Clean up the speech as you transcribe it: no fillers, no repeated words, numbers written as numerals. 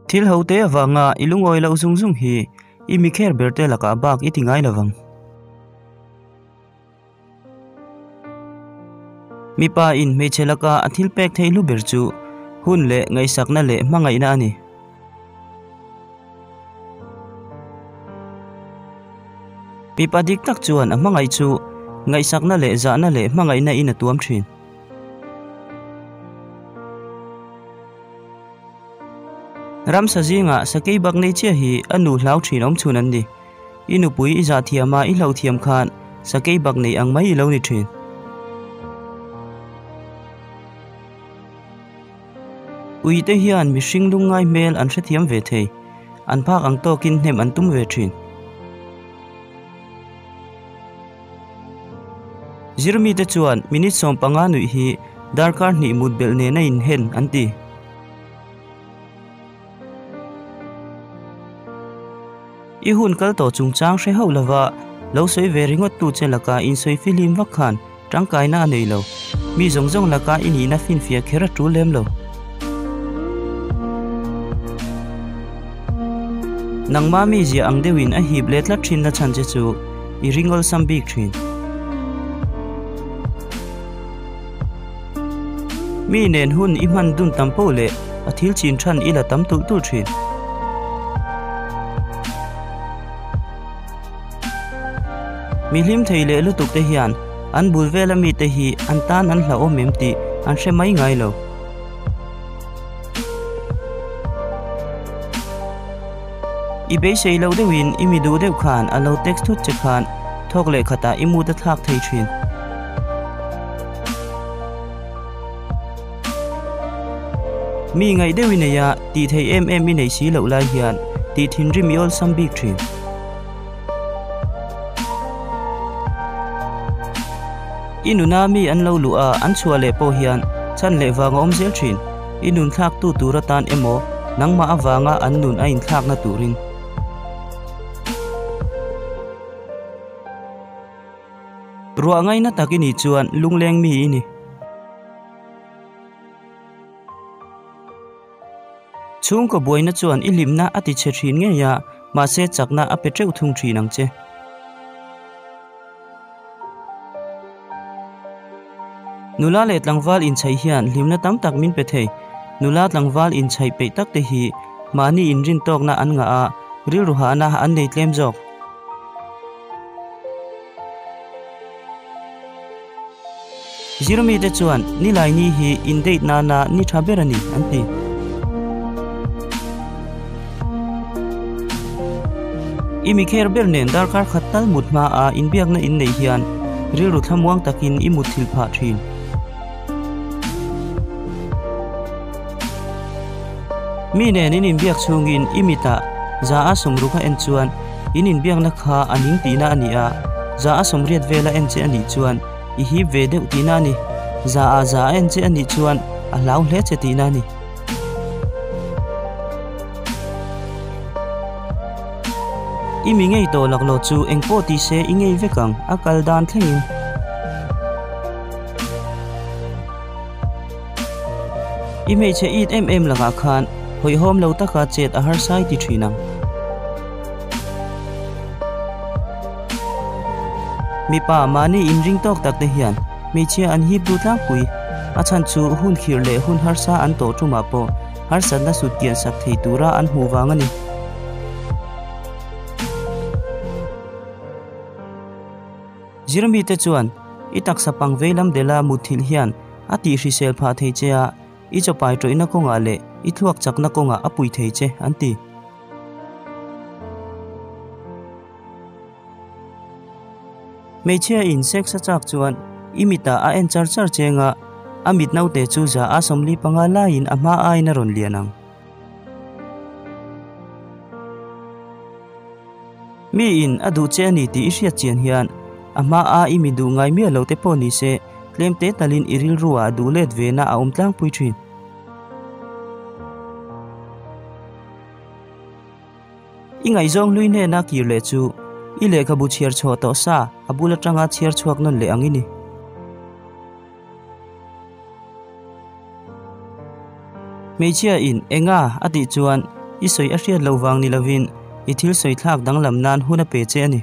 Thil ho te avanga i lungawi loh zung zung hi i mi kher ber te lakah bak i ti ngai lovang. Mipa in hmeichhe laka a thil pek theih hlu ber chu hun leh ngaihsakna leh hmangaihna a ni. Mipa dik tak chuan a hmangaih chu ngaihsakna leh zahna leh hmangaihna in a tuam thin. Ramsa zingah sakei bak nei chiah hi a nu hlau thin awm chhun an ni. I nupui i zah thiam a i hloh thiam khan sakei bak nei ang mai i lo ni thin. Ui te hian mihring lungngai hmel an hrethiam ve thei, an phak ang tawkin hnem an tum ve thin. Zirmite chuan minute 15 nuih hi darkar hnih mut belh nena inhen an ti. I hun kal tawh chungchang hre hauh lova lo sawi ve ringawt tu che laka insawi fihlim vak khan tangkaina a nei lo. Mi zawng zawng laka i nihna finfiah kher a tul lem lo. Nangma mi ziah ang deuhin a hip leh tlat thin na chhan che chu i ring awlsam bik thin. Mi nen hun i hman dun tam poh leh a thil chin than i la tam tulh tulh thin. Mi hlim thei leh lutuk te hian an bul vela mi te hi an tan an hlauhawm em tih an hre mai ngai lo. I beisei loh deuhin i mi duh deuh khan a lo text thut che khan thawk leh khatah i mut a thlak thei thin. Mi ngaih deuh i nei a, tih theih em em i nei si loh lai hian tih thinrim i awlsam bik thin. I nuna mi an lo luh a, an chhuah leh pawh hian chhan leh vang a awm zel thin. I nun thlak tu tur atan emaw nangmah avanga an nun a inthlakna turin. Ruah ngaina tak i nih chuan lungleng mi i ni. Chhungkaw buaina chuan i hlimna a ti chhe thin ngei a, mahse chakna a pe teuh thung thin ang che. Nula leh tlangval inchhaih hian hlimna tam tak min pe thei. Nula tlangval inchhaih peih tak te hi mahni inrin tawkna an ngah a, rilru hahna an nei tlem zawk. Zirmite chuan nilai ni hi in date nana ni tha ber a ni an ti. I mi kher ber nen darkar khat tal mut hma a inbiakna in neih hian rilru thlamuang takin i mut thil phah thin. Mi nen in inbiak chhungin i mitah za a sawmruk a en chuan in inbiakna kha a ning tihna a ni a, za a sawmriat vel a en che a nih chuan i hip ve deuh tihna a ni. Za a za a en che a nih chuan a hlau hle che tihna a ni. I mi ngei tawh laklawh chu engpawh ti se i ngei vek ang, a kal dan thlengin. I hmeichhe it em em lakah khan hawihhawm lo taka chet a harsai ti thin ang. Mipa mahni inring tawk tak te hian hmeichhia an hip duh tlangpui. A chhan chu hun khirh leh hun harsa an tawh tumah pawh harsatna sut kian sak thei tura an hmuh vang a ni. Zirmite chuan i taksa pang veilam dela mutthilh hian a tihhrisel phah thei che a, i chawpai tawihna kawngah leh i thluak chakna kawngah a pui thei che, an ti. Hmeichhia in sex a chak chuan i mitah a en char char cheng a, a mit naute chu za a 45 laiin a hma aiin a rawn lian ang. Mi in a duh che a ni tih i hriat chian hian a hma a i mi duh ngai miah lo te pawh ni se tlem te talin i rilru ah duh let ve na a awm tlangpui thin. I ngaihzawng hlui hnena kir leh chu i lehkhabu chhiar chhuah tawh sa a bul atanga chhiar chhuak nawn leh ang i ni. Hmeichhia in enga a tih chuan I sawi a hriat loh vang ni lovin i thil sawi thlak danglam nan hun a pe che a ni.